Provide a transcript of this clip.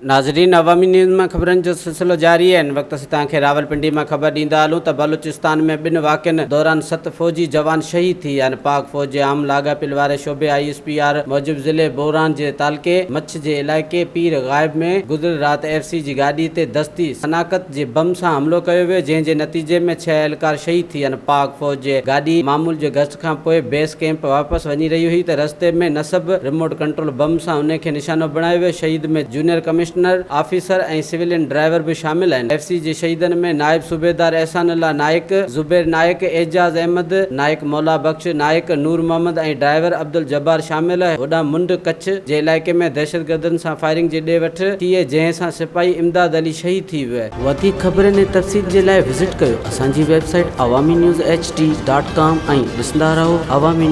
ناظرين عوامي نيوز مان خبرن جو سلسلو جاري آهي. هن وقت اسين توهان کي راولپنڊي مان خبر ڏيندا هلون ته بلوچستان ۾ ٻن واقعن دوران ست فوجي جوان شهيد ٿي ويا آهن. پاڪ فوج جي عام لاڳاپيل واري شعبي I S P R موجب ضلعي بوران جي تعلقي مڇ جي علائقي پير غائب ۾ گذريل رات ايف سي جي گاڏي تي دستي شناخت جي بم سان حملو ڪيو ويو جنهن جي نتيجي ۾ ڇهه اهلڪار شهيد ٿي ويا آهن. پاڪ فوج جي گاڏي معمول جي گشت کان پوء بيس ڪئمپ واپس وڃي رهي هئي ته رستي ۾ نصب ريموٽ ڪنٽرول بم سان انهي کي نشانو بڻايو ويو، شهيد ۾ junior commissioner officer ۽ civilian driver به شامل آهن، ايف سي جي شهيدن ۾ نائب صوبيدار احسان الله نائيڪ، زبير نائيڪ، اعجاز احمد نائيڪ، مولا بخش نائيڪ، نور محمد ۽ ڊرائيور عبدالجبار شامل آهي، هوڏانهن منڊ ڪڇ جي علائقي ۾ دهشتگردن سان فائرنگ جي ڏي وٺ ٿي جنهن سان سپاهي امداد علي شهيد ٿي ويو. وڌيڪ خبرن ۽ تفصيل جي لاء وزٽ ڪيو اسان جي website Awami news H D dot com ۽ ڏسندا رهو عوامي.